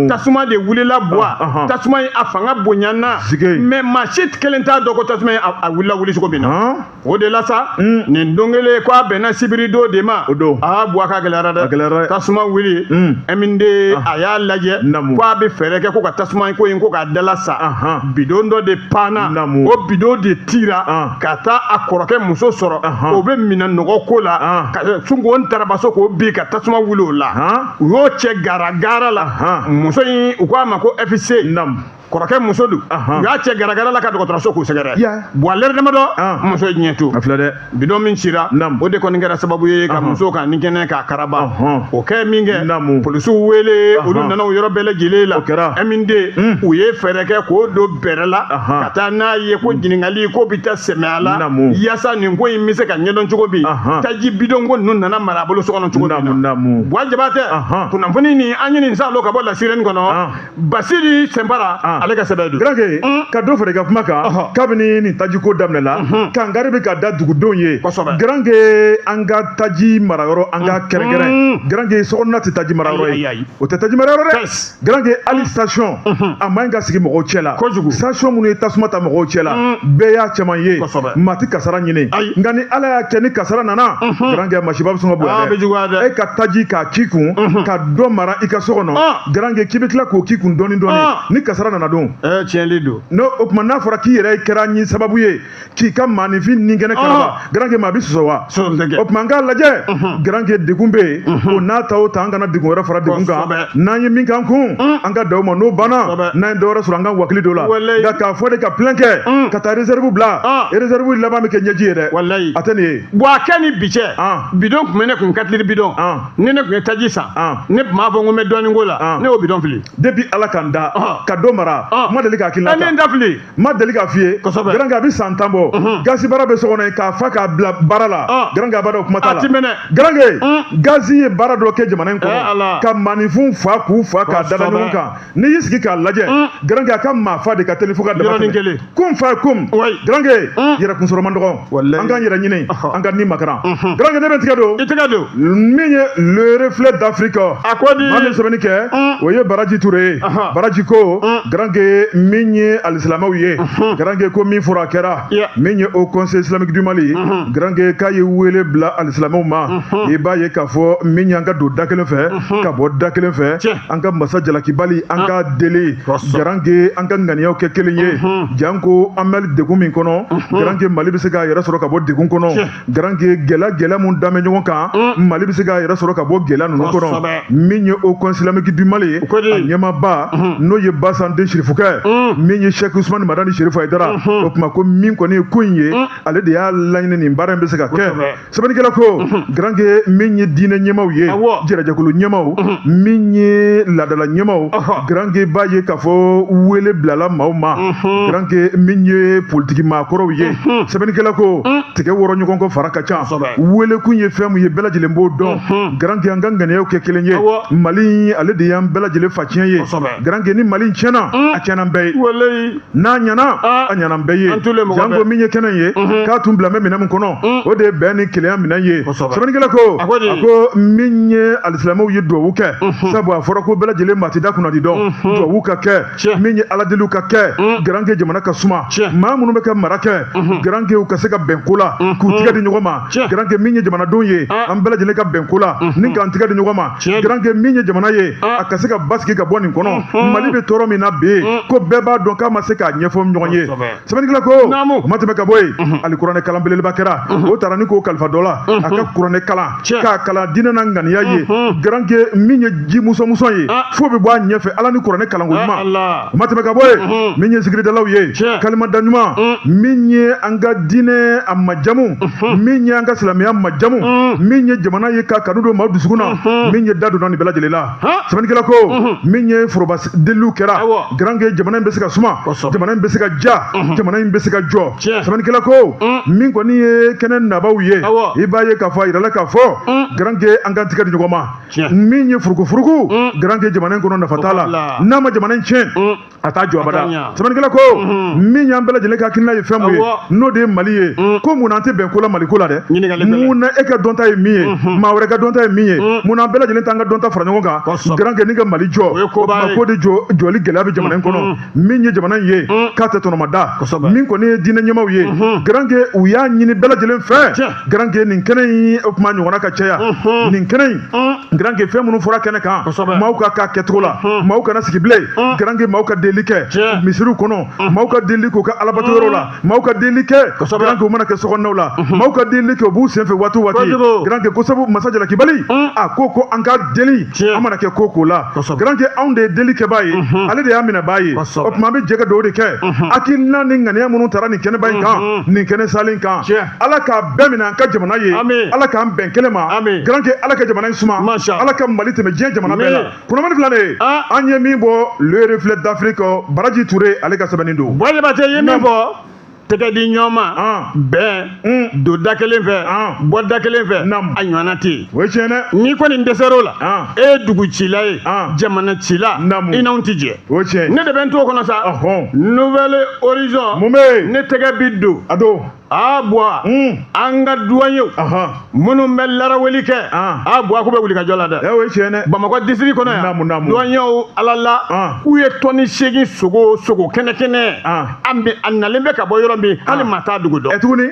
tasuma de wulila Buwa. Tasuma in a fanga bonyana, mais maa si kelen t'a dɔn ko tasuma in a wulila wuli cogo min na. O de la sa, nin don kelen ko a bɛnna sibiri don de ma. O don. Aa Buwa, k'a gɛlɛyara dɛ. A gɛlɛyara dɛ. Tasuma wuli, MND a y'a lajɛ ko a bɛ fɛɛrɛ kɛ ko ka tasuma ko in ko k'a dala sa. Bidon dɔ de panna, o bidon de tira ka taa a kɔrɔkɛ muso sɔrɔ, o bɛ minɛn nɔgɔ ko la, ka sun k'o tarabaso k'o bin ka tasuma wuli o la. U y'o cɛ garagara la. Muso in, u ko a ma ko FC, kɔrɔkɛ muso don. U y'a cɛ garagara la ka dɔgɔtɔrɔso k'u sɛgɛrɛ. Buwa, lɛrɛ damadɔ, muso ye diɲɛ to. A filɛ dɛ. Bidon min cira, o de kɔni kɛra sababu ye ka muso ka ni kɛnɛ k'a karaba. O kɛ min kɛ, polisiw wele, olu nana o yɔrɔ bɛɛ lajɛlen la. O kɛra. MND u ye fɛɛrɛ kɛ k'o don bɛrɛ la ka taa n'a ye ko ɲininkali ko bɛ taa sɛmɛ a la, yaasa nin ko in bɛ se ka ɲɛdɔn cogo min, taji bidon ko ninnu nana mara a bolo so kɔnɔ cogo min na. Buwa Jabatɛ, kunnafoni nin an ye nin salo ka bɔ La Sirène kɔnɔ. Basiri Sɛnpara, ale ka sɛbɛn don. Garanke, ka dɔ fara i ka kuma kan, kabini nin tajiko daminɛ la, kangari bɛ ka da dugudenw ye. Garanke, an ka taji marayɔrɔ, an ka kɛrɛnkɛrɛn. Garanke, sokɔnɔna tɛ taji marayɔrɔ ye, o tɛ taji marayɔrɔ dɛ. Garanke, hali station a man ɲi ka sigi mɔgɔw cɛ la. Kojugu. Station minnu ye tasuma ta mɔgɔw cɛ la, bɛɛ y'a caman ye. Maa tɛ kasara ɲini, nka ni Ala y'a kɛ ni kasara nana, garanke, masiba bɛ sɔn ka bonya dɛ. E ka taji k'a k'i kun ka dɔ mara i ka so kɔnɔ, garanke, k'i bɛ tila k'o k'i kun dɔɔni dɔɔni, ni kasara nana don. Tiɲɛli don. N'o o tuma n'a fɔra k'i yɛrɛ kɛra ɲin sababu ye k'i ka maaninfin ni kɛnɛ karaba, garanke, maa bɛ sɔsɔ wa? O tuma an k'a lajɛ, garanke, degun bɛ yen, o n'a ta o ta, an kana degun wɛrɛ fara degun kan. N'an ye min k'an kun, an ka da o ma. N'o banna, n'an ye dɔ wɛrɛ sɔrɔ, an ka wakili dɔ la. Nka k'a fɔ de ka plein kɛ ka taa réserve bila, réserve laban bɛ kɛ ɲɛji ye dɛ. A tɛ nin ye. Bon, a kɛ ni bi cɛ, bidon tun bɛ ne kun, 4 litres bidon. Ni ne tun ye taji san, ne tun b'a fɔ ko n bɛ dɔɔnin k'o la, ne y'o bidon fili. Depuis Ala k'an da ka dɔ mara, n ma deli k'a k'i la. Ne da fili. N ma deli k'a f'i ye. Garanke, a bɛ san 10 bɔ, gazi baara bɛ so kɔnɔ yen, k'a fa k'a bila baara la. Garanke, a b'a dɔn kuma t'a la. A ti mɛnɛ. Garanke, gazi ye baara dɔ kɛ jamana in kɔnɔ ka maaninfin fa k'u fa k'a da ɲɔgɔn kan. N'i y'i sigi k'a lajɛ, garanke, a ka maa fa de ka teli fo ka dama tɛmɛ. Kun fa kun. Garanke, yɛrɛ kunsɔrɔ man dɔgɔ, an k'an yɛrɛ ɲini, an ka ni makaran. Garanke, ne bɛ n tigɛ don. I tigɛ don. Min ye Le Reflet d'Afrique. A ko di. Maa min sɛbɛnni kɛ, o ye Baraji Ture ye. Baraji ko, garanke, min ye alisilamɛw ye, garanke, ko min fɔra a kɛra. Min ye Haut Conseil islamique du Mali, garanke, k'a ye wele bila alisilamɛw ma. I b'a ye k'a fɔ min y'an ka don da kelen fɛ ka bɔ da kelen fɛ, an ka masa jalakibali, an ka deli, garanke, an ka ŋaniyaw kɛ kelen ye. Janko an bɛ degun min kɔnɔ, garanke, Mali bɛ se k'a yɛrɛ sɔrɔ ka bɔ degun kɔnɔ. Garanke, gɛlɛya gɛlɛya mun dan bɛ ɲɔgɔn kan, Mali bɛ se k'a yɛrɛ sɔrɔ ka bɔ gɛlɛya ninnu kɔnɔ. Min ye Haut Conseil islamique du Mali ye, a ɲɛmaaba n'o ye Basan den Sirifukɛ, min ye Cheikh Ousmane Madani Chérif Haïdara, o tuma ko min kɔni ye ko in ye, ale de y'a laɲini nin baara in bɛ se ka kɛ. Sɛbɛnnikɛla ko, garanke, min ye diinɛ ɲɛmaaw ye, jɛrɛjɛkulu ɲɛmaaw, min ye laadala ɲɛmaaw, garanke, b'a ye k'a fɔ wele bilala maaw ma. Garanke, min ye politiki maakɔrɔw ye, sɛbɛnnikɛla ko tigɛ wɔrɔ ɲɔgɔn kɔ fara ka ca. Welekun ye fɛn mun ye, bɛɛ lajɛlen b'o dɔn. Garanke, an ka ŋaniyaw kɛ kelen ye. Mali, ale de y'an bɛɛ lajɛlen fa tiɲɛ ye. Garanke, ni Mali tiɲɛna, a tiɲɛna an bɛɛ ye. N'a ɲɛna, a ɲɛna an bɛɛ ye. Janko min ye kɛnɛ ye, k'a tun bila bɛ minɛn min kɔnɔ, o de ye bɛn ni kelenya minɛn ye. Sɛbɛnnikɛla ko, a ko min ye alisilamɛw ye duwawu kɛ, sabu a fɔra ko bɛɛ lajɛlen maa tɛ da kunnadi dɔn. Duwawu ka kɛ, min ye aladeliw ka kɛ, garanke, jamana ka suma. Maa minnu bɛ ka mara kɛ, garanke, u ka se ka bɛn ko la k'u tigɛ di ɲɔgɔn ma. Garanke, min ye jamanadenw ye, an bɛɛ lajɛlen ka bɛn ko la ni k'an tigɛ di ɲɔgɔn ma. Garanke, min ye jamana ye, a ka se ka basigi ka bɔ nin kɔnɔ. Mali bɛ tɔɔrɔ min na bi, ko bɛɛ b'a dɔn k'a ma se k'a ɲɛfɔ ɲɔgɔn ye. Sɛbɛnnikɛla ko, o ma tɛmɛ ka bɔ yen, hali kuranɛ kalan belebeleba kɛra. O taara ni k'o kalifa dɔ la, a ka kuranɛ kalan k'a kalan diinɛ na ŋaniya ye. Garanke, min ye ji musɔmusɔn ye fo bɛ bɔ a ɲɛfɛ, Ala ni kuranɛ kalanko ɲuman. O ma tɛmɛ ka bɔ yen, min ye zikiridalaw ye, kalimada ɲuman, min ye an ka diinɛ a majamu, min ye an ka silamɛya majamu, min ye jamana ye k'a kanu don maaw dusukun na, min ye da donna nin bɛɛ lajɛlen la. Sɛbɛnnikɛla ko, min ye foroba deliw kɛra. Garanke jamana in bɛ se ka suma, jamana in bɛ se ka ja, jamana in bɛ se ka jɔ. Sɛbɛnnikɛla ko min kɔni ye kɛnɛ nabaw ye, i b'a ye k'a fɔ a yirala k'a fɔ garanke an k'an tigɛ di ɲɔgɔn ma. Min ye furukufuruku, garanke jamana in kɔnɔ nafa t'a la, n'a ma jamana in tiɲɛ, a t'a jɔ abada. Sɛbɛnnikɛla ko min y'an bɛɛ lajɛlen ka hakilina ye fɛn mun ye, n'o de ye Mali ye, ko mun na an tɛ bɛn ko la Mali ko la dɛ? Mun na e ka dɔnta ye min ye, maa wɛrɛ ka dɔnta ye min ye, mun na an bɛɛ lajɛlen t'an ka dɔnta fara ɲɔgɔn kan, garanke ni ka Mali jɔ? Ko de jɔli gɛlɛya bɛ jamana in kɔnɔ. Min ye jamana in ye k'a tɛ tɔnɔmada, min kɔni ye diinɛ ɲɛmaaw ye, garanke u y'a ɲini bɛɛ lajɛlen fɛ, garanke nin kɛnɛ in o kuma ɲɔgɔnna ka caya. Nin kɛnɛ in, garanke fɛn minnu fɔra kɛnɛ kan, maaw ka k'a kɛcogo la, maaw kana sigi bilen, garanke maaw ka deli kɛ misiriw kɔnɔ, maaw ka deli k'u ka alabato yɔrɔ la, maaw ka deli kɛ, garanke u mana kɛ sokɔnɔnaw la, maaw ka deli kɛ u b'u senfɛ waati o waati, garanke ko sabu masa jalakibali a ko ko an ka deli an mana kɛ ko ko la, garanke anw de ye deli kɛbaa ye, ale de y'a minɛbaa ye. O tuma an bɛ jɛ ka dugawu de kɛ. Hakilina ni ŋaniya minnu tara nin kɛnɛba in kan, nin kɛnɛ salen kan, Ala k'a bɛɛ minɛ an ka jamana ye, Ala k'an bɛn kelen ma, garanke Ala ka jamana in suma, Ala ka Mali tɛmɛ diɲɛ jamana bɛɛ la. Kunnafoni filɛ nin ye, an ye min bɔ Le Reflet d'Afrique, Baraji Ture ale ka sɛbɛnni don. Buwa Jabate ye min fɔ, tɛgɛ di ɲɔgɔn ma, bɛn don da kelen fɛ, bɔ da kelen fɛ, a ɲɔgɔnna tɛ yen. O ye tiɲɛ dɛ. N'i kɔni dɛsɛr'o la, e ye dugu cila ye, jamana cila, i n'anw tɛ jɛ. O ye tiɲɛ. Ne de bɛ n t'o kɔnɔ sa. Nouvel Horizon. Mun bɛ yen? Ne tɛgɛ bi don. A don. A Buwa, an ka duwanyew minnu bɛ laraweli kɛ, a Buwa, k'u bɛ wuli ka jɔ la dɛ. O ye tiɲɛ dɛ. Bamakɔ disiri kɔnɔ yan, duwanyew ala la k'u ye tɔni 8 sogo kɛnɛ kɛnɛ, a nalen bɛ ka bɔ yɔrɔ min, hali maa t'a dugu dɔn. Ɛ tuguni,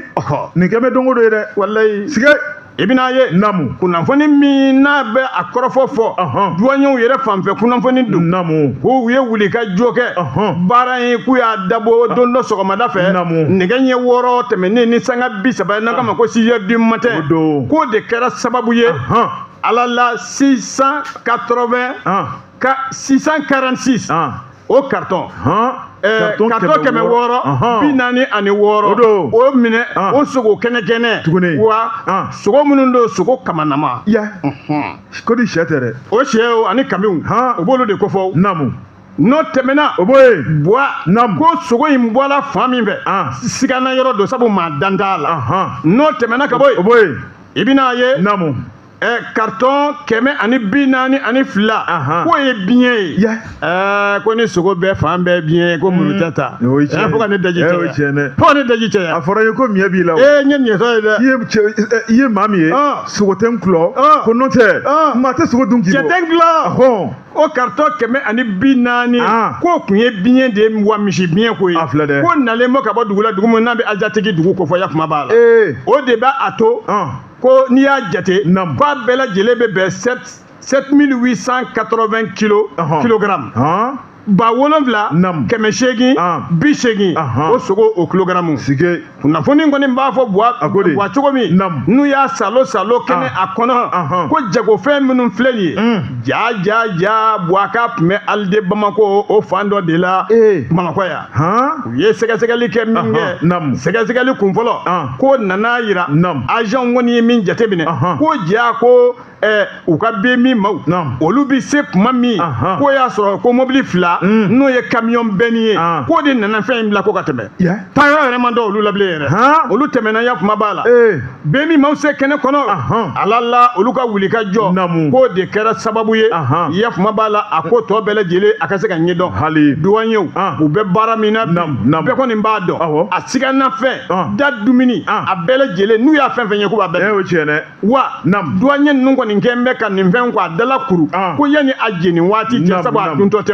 nin kɛ bɛ don o don ye dɛ. Walayi. Sigɛ. I bɛna ye. Naamu. Kunnafoni min n'a bɛ a kɔrɔfɔ fɔ, duwanyew yɛrɛ fanfɛ kunnafoni don. Naamu. Ko u ye wuli ka jɔ kɛ baara in, k'u y'a dabɔ don dɔ sɔgɔmada fɛ, Naamu. nɛgɛ ɲɛ 6 tɛmɛnen ni sanga 30 ye, n'an k'a ma ko 6 heures du matin. K'o de kɛra sababu ye, ala la 680 ka 646 o carton. Carton 646 o minɛ, o sogo kɛnɛ kɛnɛ, wa sogo minnu don, sogo kamanama. Ko di sɛ tɛ dɛ. O sɛw ani kamiw, o b'olu de kofɔ. Naamu. N'o tɛmɛna, o b'o ye. Buwa, ko sogo in bɔla fan min fɛ, sigana yɔrɔ don, sabu maa dan t'a la. N'o tɛmɛna ka bɔ yen, o b'o ye. I bɛn'a ye. Naamu. Carton 142, k'o ye biɲɛ ye. Ko ni sogo bɛɛ fan bɛɛ biɲɛ ye, ko muru tɛ ta. Fo ka ne daji cɛya. Fo ka ne daji cɛya. A fɔra i ye ko miɲɛ b'i la o. N ye miɲɛtɔ ye dɛ. I ye maa min ye, sogo tɛ n kulɔ. Ko n'o tɛ, maa tɛ sogo dun k'i bɔ. Cɛ tɛ n kulɔ. O carton 140, k'o kun ye biɲɛ de ye, wa misi biɲɛ ko ye. A filɛ dɛ. Ko nalen bɔ ka bɔ dugu la, dugu min n'a bɛ Asiatiki dugu kofɔ, ya kuma b'a la. O de b'a a to. Ko n'i y'a jate, k'a bɛɛ lajɛlen bɛ bɛn 7880 kilogaramu. 7880, o sogo o kilogaramu. Kunnafoni kɔni b'a fɔ Buwa cogo min, n'u y'a salo salo kɛnɛ a kɔnɔ, ko jagofɛn minnu filɛ nin ye, ja ja ja, Buwa k'a tun bɛ Alide Bamakɔ o fan dɔ de la Bamakɔ yan. U ye sɛgɛsɛgɛli kɛ min kɛ, sɛgɛsɛgɛli kun fɔlɔ, k'o nana yira, agent kɔni ye min jateminɛ, ko ja ko u ka BMI maaw, olu bɛ se kuma min, k'o y'a sɔrɔ ko mobili 2, n'o ye camion bɛnni ye, k'o de nana fɛn in bila ko ka tɛmɛ. Taayɔrɔ yɛrɛ man dɔn olu la bilen yɛrɛ. Olu tɛmɛna, ya kuma b'a la. BMI maaw se kɛnɛ kɔnɔ, ala la olu ka wuli ka jɔ, k'o de kɛra sababu ye, ya kuma b'a la, a ko tɔ bɛɛ lajɛlen a ka se ka ɲɛdɔn. Duwanyew u bɛ baara min na bi, bɛɛ kɔni b'a dɔn, a sigana fɛn da dumuni a bɛɛ lajɛlen, n'u y'a fɛn fɛn ye k'u b'a bɛɛ. Wa duwanɲɛ ninnu kɔni kɛn bɛ ka nin fɛn ko a dala kuru, ko yanni a jeni waati cɛ, sabu a duntɔ tɛ,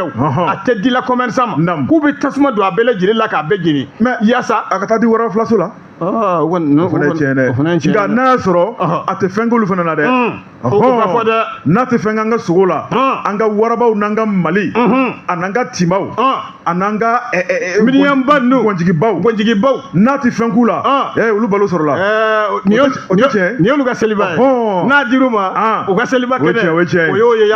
a tɛ dila commerçant ma, k'u bɛ tasuma don a bɛɛ lajɛlen la k'a bɛɛ jeni yaasa a ka taa di wara filaso la. O fana ye tiɲɛ dɛ. Nka n'a y'a sɔrɔ a tɛ fɛn k'olu fana na dɛ. N'a tɛ fɛn k'an ka sogo la, an ka warabaw n'an ka Mali, a n'an ka timaw, a n'an ka miliyɔnba ninnu, gɔnjigibaw, n'a tɛ fɛn k'u la, olu balo sɔrɔla. Nin y'olu ka seliba ye, n'a dir'u ma, u ka seliba kɛnɛ, o y'o ye.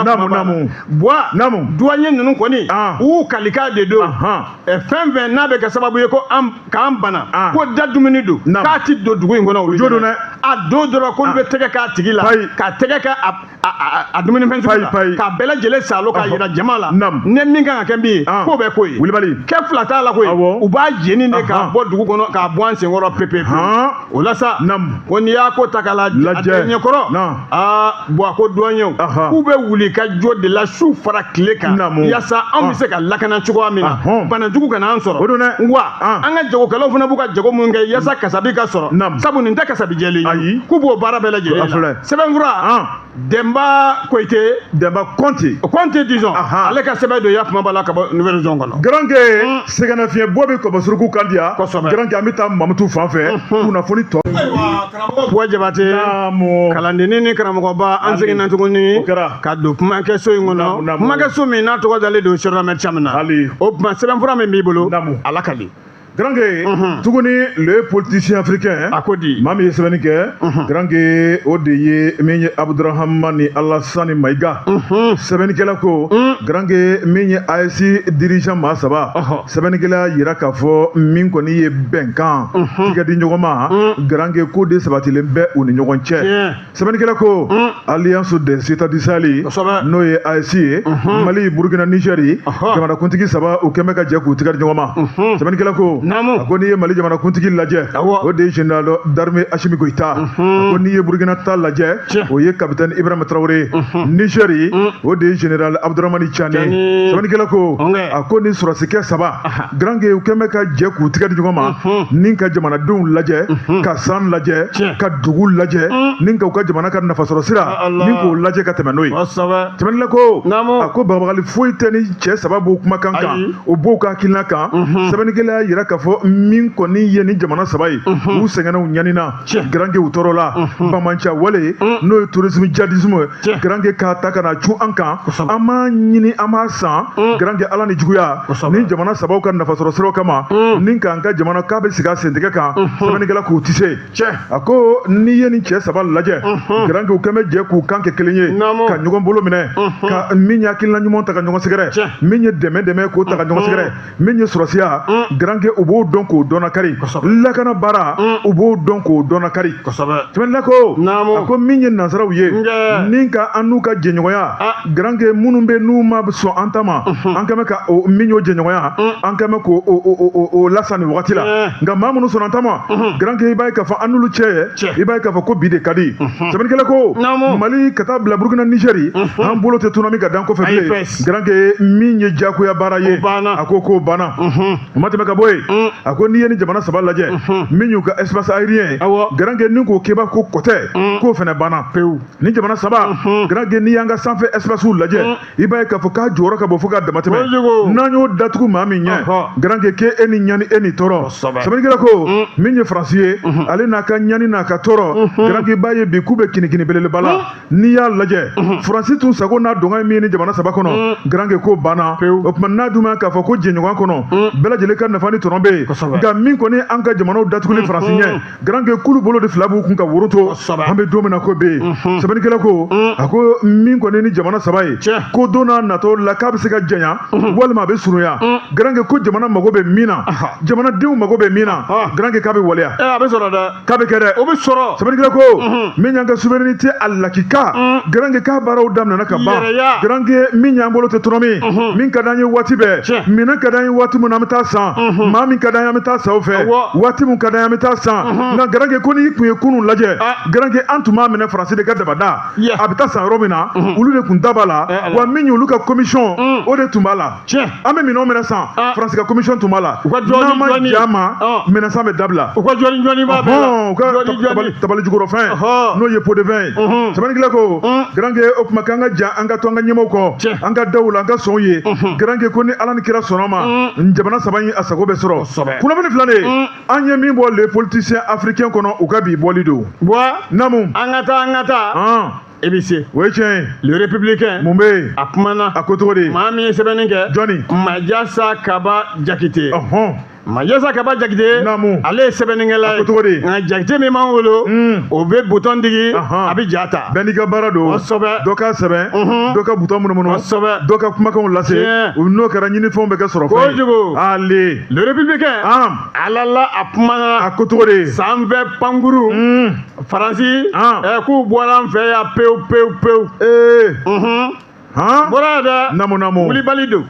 Buwa, duwanɲɛ ninnu kɔni, u kalikan de don, fɛn fɛn n'a bɛ kɛ sababu ye ko k'an bana, ko da dumuni don, k'a ti don dugu in kɔnɔ, olu jo don dɛ. A don dɔrɔn k'olu bɛ tɛgɛ k'a tigi la, ka tɛgɛ kɛ a dumunifɛn sugu la k'a bɛɛ lajɛlen saalo k'a yira jama la ni min kan ka kɛ min ye k'o bɛ k'o ye wulibali kɛ fila t'a la koyi u b'a jeni de k'a bɔ dugu kɔnɔ k'a bɔ an senkɔrɔ pepe o la sa ko n'i y'a ko ta k'a lajɛ ɲɛkɔrɔ aa Buwa ko duwaɲɛw k'u bɛ wuli ka jɔ de la su fara tile kan yaasa anw bɛ se ka lakana cogoya min na banajugu kana an sɔrɔ wa an ka jagokɛlaw fana b'u ka jago mun kɛ yaasa kasabi ka sɔrɔ sabu nin tɛ kasabi jɛlen ye k'u b'o baara bɛɛ lajɛlen la sɛbɛnfura Denba Koyite Denba Kɔnte Kɔnte disons ale ka sɛbɛn don ya kuma b'a la ka bɔ Nouvelle Horizon kɔnɔ Garankɛ sɛgɛnnafiɲɛ bɔ bɛ kɔbɔsuruku kan di yan kosɛbɛ Garankɛ an bɛ taa Mamutu fan fɛ kunnafoni tɔ ayiwa karamɔgɔ Buwa Jabate kalandennin ni karamɔgɔba an seginna tuguni ka don kumakɛso in kɔnɔ kumakɛso min n'a tɔgɔ dalen don Cheick Ahmed Thiam na o tuma sɛbɛnfura min b'i bolo a lakali Garankɛ tuguni le politicien africain a ko di maa min ye sɛbɛnni kɛ Garankɛ o de ye min ye Abudurahamani Alasani Mayiga sɛbɛnnikɛla ko Garankɛ min ye AES dirigeant maa saba sɛbɛnnikɛla y'a yira k'a fɔ min kɔni ye bɛnkan tigɛ di ɲɔgɔn ma Garankɛ ko de sabatilen bɛ u ni ɲɔgɔn cɛ sɛbɛnnikɛla ko alliance des états du Sahel n'o ye AES ye Mali Burukina Nizɛri jamanakuntigi saba u kɛn bɛ ka jɛ k'u tigɛ di ɲɔgɔn ma sɛbɛnnikɛla ko a ko n'i ye Mali jamanakuntigi lajɛ o de ye général d'armée Assimi Goïta a ko n'i ye Burukina ta lajɛ o ye capitaine Ibrahima Traoré Nizɛri o de ye général Abdourahamane Tiani sɛbɛnnikɛla ko a ko ni sɔrɔdasikɛ saba Garankɛ u kɛn bɛ ka jɛ k'u tigɛ di ɲɔgɔn ma ni ka jamanadenw lajɛ ka san lajɛ ka dugu lajɛ ni ka u ka jamana ka nafasɔrɔ sira ni k'o lajɛ ka tɛmɛ n'o ye sɛbɛnnikɛla ko a ko bagabagali foyi tɛ ni cɛ saba b'o kumakan kan o b'o ka hakilina kan sɛbɛnnikɛla y'a yira k'a fɔ min kɔni ye ni jamana saba ye u sɛgɛnna u ɲanina Garankɛ u tɔɔrɔla banbaanciya wale n'o ye terrorisme djihadisme Garankɛ k'a ta ka na cun an kan an m'a ɲini an m'a san Garankɛ ala ni juguya ni jamana sabaw ka nafasɔrɔ siraw kama ni k'an ka jamana k'a bɛ sigi a sentigɛ kan sɛbɛnnikɛla k'u tɛ se a ko n'i ye nin cɛ saba lajɛ Garankɛ u kɛn bɛ jɛ k'u kan kɛ kelen ye ka ɲɔgɔn bolo minɛ ka min ye hakilina ɲuman ta ka ɲɔgɔn sɛgɛrɛ min ye dɛmɛ dɛmɛ k'o ta ka ɲɔgɔn sɛgɛrɛ min ye sɔrɔsiya Garankɛ u b'o dɔn k'o dɔnna kari lakana baara u b'o dɔn k'o dɔnna kari sɛbɛnnikɛla ko a ko min ye nansaraw ye ni ka an n'u ka jɛɲɔgɔnya Garankɛ minnu bɛ n'u ma sɔn an ta ma an kɛn bɛ ka min y'o jɛɲɔgɔnya an kɛn bɛ k'o lasa nin wagati la nka maa minnu sɔnna an ta ma Garankɛ i b'a ye k'a fɔ an n'olu cɛ i b'a ye k'a fɔ ko bi de ka di sɛbɛnnikɛla ko Mali ka taa bila Burukina Nizɛri an bolo tɛ tsunami ka dan kɔfɛ bilen Garankɛ min ye diyagoya baara ye a ko k'o banna o ma tɛmɛ ka bɔ yen a ko n'i ye ni jamana saba lajɛ min y'u ka espace aérien Garankɛ ni k'o keba ko kɔtɛ k'o fana banna pewu ni jamana saba Garankɛ n'i y'an ka sanfɛ espace lajɛ i b'a ye k'a fɔ k'a jɔyɔrɔ ka bon fo ka damatɛmɛ n'an y'o datugu maa min ɲɛ Garankɛ k'e e ni ɲani e ni tɔɔrɔ sɛbɛnnikɛla ko min ye Faransi ye ale n'a ka ɲani n'a ka tɔɔrɔ Garankɛ i b'a ye bi k'u bɛ kinikini belebeleba la n'i y'a lajɛ Faransi tun sago n'a dɔngɔ ye min ye ni jamana saba kɔnɔ Garankɛ k'o banna o tuma n'a dun ma k'a fɔ ko jɛɲɔgɔn kɔnɔ bɛɛ lajɛlen ka nafa ni tɔnɔ bɛ yen nka min kɔni an ka jamanaw datuguli Faransi ɲɛ Garankɛ k'olu bolo de fila b'u kun ka woro to an bɛ don min na ko bɛ yen sɛbɛnnikɛla ko a ko min kɔni ni jamana saba ye ko don n'a natɔ la k'a bɛ se ka janya walima a bɛ surunya Garankɛ ko jamana mago bɛ min na jamanadenw mago bɛ min na Garankɛ k'a bɛ waleya a bɛ sɔrɔ dɛ k'a bɛ kɛ dɛ o bɛ sɔrɔ sɛbɛnnikɛla ko min y'an ka souveraineté a lakika Garankɛ k'a baaraw daminɛna ka ban Garankɛ min y'an bolo tɛ tɔnɔmi min ka d'an ye waati bɛɛ minɛn ka d'an ye waati min na an bɛ taa san maa min ka d'an ye an bɛ taa san o fɛ waati min ka d'an ye an bɛ taa san nka Garankɛ ko n'i tun ye kunun lajɛ Garankɛ an tun b'a minɛ Faransi de ka dabada a bɛ taa san yɔrɔ min na olu de tun da b'a la wa min y'olu ka commission o de tun b'a la an bɛ minɛn minɛ san Faransi ka commission tun b'a la n'an ma jɛ a ma minɛn san bɛ dabila u ka jɔni jɔni b'a bɛɛ la u ka tabali jukɔrɔfɛn n'o ye pot de vin ye sɛbɛnnikɛla ko Garankɛ o tuma k'an ka jan an ka to an ka ɲɛmaaw kɔ an ka da u la an ka sɔn u ye Garankɛ ko ni Ala ni kira sɔnna ma jamana saba in a sago bɛ sɔrɔ kunnafoni filɛ nin ye an ye min bɔ le politicien africain kɔnɔ u ka bi bɔli don naamu an ka taa an ka taa e bɛ se o ye tiɲɛ ye le républicain mun bɛ yen a kumana a ko cogo di maa min ye sɛbɛnni kɛ jɔni Majasa Kaba Jakite ɔhɔn. Majasa Kaba Jakite Naamu. Ale ye sɛbɛnnikɛla A ye ko cogo di? Nka Jakite min b'an bolo, o bɛ butɔn digi, a bɛ ja ta. Bɛɛ n'i ka baara don. Dɔ ka sɛbɛn, dɔ ka butɔn munumunu, dɔ ka kumakanw lase. O n'o kɛra, ɲinifɛnw bɛ kɛ sɔrɔ fɛn ye. Kojugu. Ale. Le Républicain, ala la, a kumana. A ko cogo di? Sanfɛ pankuru, Faransi k'u bɔra an fɛ yan pewu pewu pewu. Han. Bɔra yan dɛ. Naamu, naamu. Wulibali don.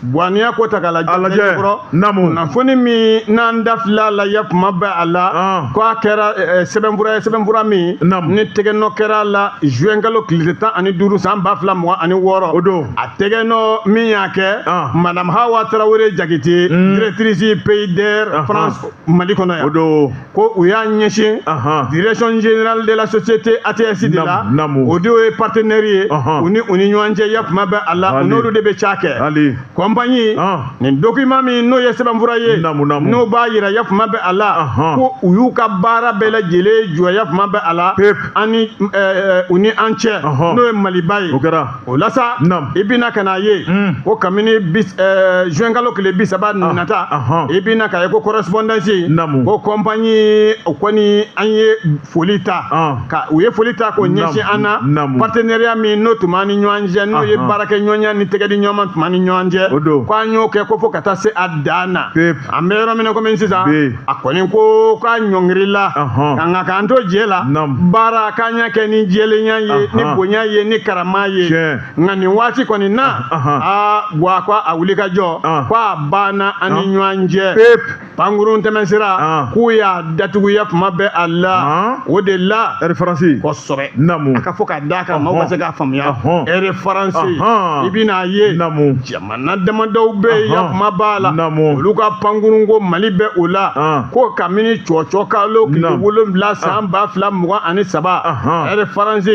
Buwa, n'i y'a ko ta k'a lajɛ, A lajɛ. Naamu. Kunnafoni min n'an da filɛ a la ya kuma bɛɛ a la, ko a kɛra sɛbɛnfura ye, sɛbɛnfura min ni tɛgɛnɔ kɛra a la juin kalo tile 15 san 2026. O don. A tɛgɛnɔ min y'a kɛ, Madame Hawa Tarawele Jakite, directrice Pays d'Air France Mali kɔnɔ yan. O don. Ko u y'a ɲɛsin direction générale de la société ATS de la. Naamu. O de ye partenaire ye u ni ɲɔgɔn cɛ ya kuma bɛɛ a la, u n'olu de bɛ ca kɛ compagnie. Nin document min n'o ye sɛbɛnfura ye, Naamu, naamu. n'o b'a yira ya kuma bɛɛ a la ko u y'u ka baara bɛɛ lajɛlen jɔ ya kuma bɛɛ a la an ni u ni an cɛ, n'o ye Maliba ye. O kɛra. O la sa, i bɛna ka n'a ye ko kabini juin kalo tile 30 nata, i bɛna k'a ye ko correspondance, ko compagnie o kɔni, an ye foli ta, ka u ye foli ta k'o ɲɛsin an na, partenariat min n'o tun b'an ni ɲɔgɔn cɛ, n'o ye baarakɛ ɲɔgɔnya ni tɛgɛ di ɲɔgɔn ma tun b'an ni ɲɔgɔn cɛ, O don. ko an y'o kɛ ko fo ka taa se a dan na. An bɛ yɔrɔ min na komi sisan, a kɔni ko k'a ɲɔngirila, nka k'an to jɛ la, baara k'an y'a kɛ ni jɛlenya ye, ni bonya ye, ni karama ye. Nka nin waati kɔni na, aa Buwa, ko a wuli ka jɔ, ko a banna an ni ɲɔgɔn cɛ. Pankurun tɛmɛsira, k'u y'a datuguya kuma bɛɛ a la. O de la, Air France. Kosɛbɛ. A ka fɔ k'a d'a kan, maaw ka se k'a faamuya. Air France, i bɛna ye jamana damadɔw bɛ yen, ya kuma b'a la, olu ka pankurun ko Mali bɛ o la, ko kabini cɔcɔ kalo tile 7 san 2023, Air France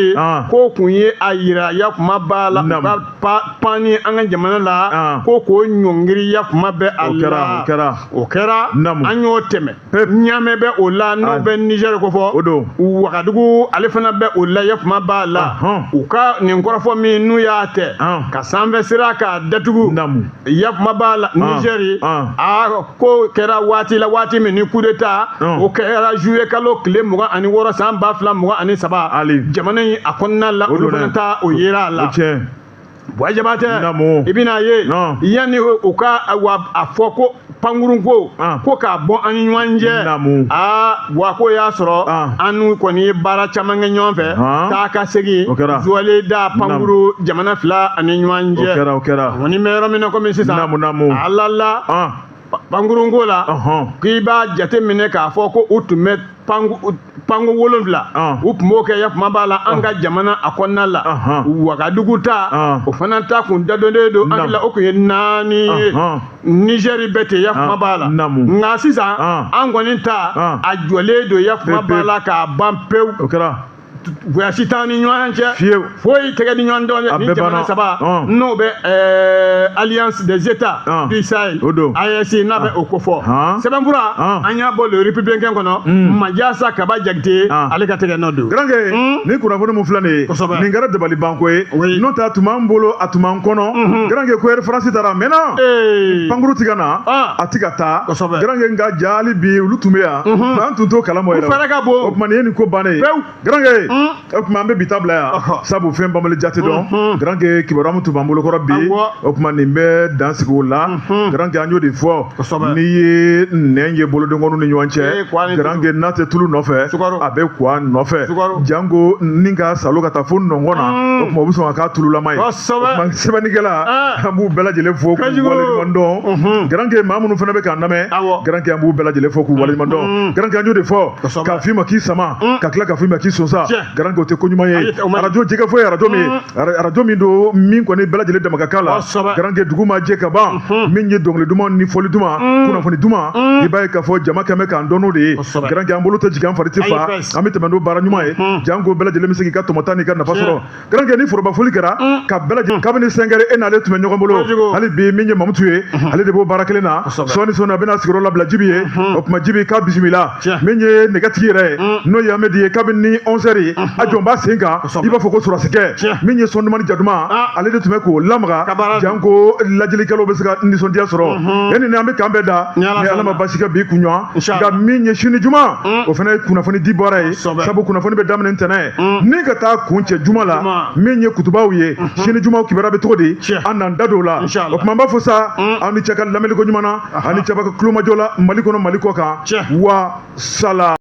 ko kun ye a yira ya kuma b'a la, u ka panni an ka jamana la, ko k'o ɲɔngiri ya kuma bɛɛ a O kɛra, la. o kɛra. O kɛra. An y'o tɛmɛ. Ɲamɛ bɛ o la, n'o bɛ Niger ko fɔ. O don. Wagadugu, ale fana bɛ o la ya kuma b'a la. U ka nin kɔrɔfɔ min n'u y'a tɛ ka sanfɛ sira k'a datugu ya kuma b'a la Niger, a ko kɛra waati la, waati min ni coup d'état o kɛra juillet kalo tile 26 san 2023, jamana in a kɔnɔna la, O olu don dɛ. fana ta o yera a O la. tiɲɛ. Buwa Jabatɛ, Naamu. i bɛna ye, yanni u ka wa a fɔ ko pankurun ko ko k'a bɔ an ni ɲɔgɔn cɛ, aa wa ko y'a sɔrɔ an n'u kɔni ye baara caman kɛ ɲɔgɔn fɛ, taa ka segin, O kɛra. jɔlen da pankuru jamana fila ani ɲɔgɔn O cɛ. kɛra, o kɛra. Kɔni bɛ yɔrɔ min na komi sisan, Naamu, naamu. Ala la, pankurun ko la, k'i b'a jate minɛ k'a fɔ ko u tun bɛ panko 7, u tun b'o kɛ ya kuma b'a la an ka jamana a kɔnɔna la. Wagadugu ta, o fana ta kun dadonnen don an la, o kun ye naani ye. Nizɛri bɛ ten ya kuma b'a la. Nka sisan, an kɔni ta, a jɔlen don ya kuma b'a la k'a ban pewu. O kɛra. Voyage t'an ni ɲɔgɔn cɛ. Fiyewu. Foyi tɛgɛ ni ɲɔgɔn dɔn A ni bɛɛ jamana banna. saba n'o bɛ Alliance des États du Sahel, O don. AES, n'a bɛ o kofɔ. Sɛbɛnfura, an y'a bɔ Le Républicain kɔnɔ, Majasa Kaba Jakite, ale ka tɛgɛ nɔ don. Garankɛ, ni kunnafoni mun filɛ nin ye, nin kɛra dabalibanko ye. N'o tɛ, a tun b'an bolo, a tun b'an kɔnɔ. Garankɛ, ko Air France taara a mɛnna, pankuru ti ka na, a ti ka taa. Garankɛ, nka ja hali bi olu tun bɛ yan, nka an tun t'o kalama U yɛrɛ. fɛrɛ ka bon. O tuma, nin ye nin ko bannen ye. Pewu. Garankɛ, o tuma an bɛ bi ta bila yan, sabu fɛn banbali jate dɔn. Garankɛ, kibaruya min tun b'an bolo kɔrɔ bi, o tuma nin bɛ dan sigi o la. Garankɛ, an y'o de fɔ, n'i ye nɛn ye bolodenkɔniw ni ɲɔgɔn cɛ, Ee, kwa ni tulu. Garankɛ, n'a tɛ tulu nɔfɛ, Sukaro. a bɛ kwa nɔfɛ. Sukaro. Janko ni ka salo ka taa fo nɔngɔn na, o tuma o bɛ sɔn ka k'a tululama ye. O tuma sɛbɛnnikɛla, an b'u bɛɛ lajɛlen fo k'u Kojugu. waleɲuman dɔn. Garankɛ, maa minnu fana bɛ k'an lamɛn, garankɛ, an b'u bɛɛ lajɛlen fo k'u waleɲuman dɔn. Garankɛ, an y'o de fɔ, k'a f'i ma k'i sama, ka tila k'a f'i ma k'i sonsa. Garankɛ, o tɛ ko ɲuman ye. Ayi, o man ɲi. Arajo jɛgɛfɔ ye arajo min ye, arajo min don min kɔni bɛɛ lajɛlen dama ka kan la. Garankɛ, dugu ma jɛ ka ban, min ye dɔnkili duman ni fɔli duman, kunnafoni duman, i b'a ye k'a fɔ jama kɛmɛ k'an dɔn n'o de ye. Garankɛ, an bolo tɛ jigin, an fari tɛ Ayi, fa. fɛs. An bɛ tɛmɛ n'o baara ɲuman ye, janko bɛɛ lajɛlen bɛ se k'i ka tɔmɔta n'i ka nafa sɔrɔ. Garankɛ, ni foroba foli kɛra ka bɛɛ lajɛlen, kabini 5 heures e n'ale tun bɛ ɲɔgɔn bolo. Hali bi, min ye Mamutu ye, ale de b'o baara kelen na. Sɔɔni sɔɔni a bɛna sigiyɔrɔ labila Jibi ye. O tuma, Jibi, k'a bisimila. Min ye nɛgɛtigi yɛrɛ ye, n'o ye Amedi ye, kabini 11 heures ye. ye a jɔn b'a sen kan i b'a fɔ ko sɔrɔdasikɛ min ye son duman ni ja duman ale de tun bɛ k'o lamaga janko lajɛlikɛlaw bɛ se ka nisɔndiya sɔrɔ yanni ni an bɛ kan bɛɛ da ni Ala ma basi kɛ bi kunɲɔgɔn nka min ye sini juma o fana ye kunnafoni di bɔra ye sabu kunnafoni bɛ daminɛ ntɛnɛn ni ka taa kuncɛ juma la min ye kutubaw ye sini juma kibaruya bɛ cogo di an n'an da don o la o tuma an b'a fɔ sa aw ni ce ka lamɛnni ko ɲuman na aw ni ce ka tulomajɔ la Mali kɔnɔ Mali kɔ kan wa sala.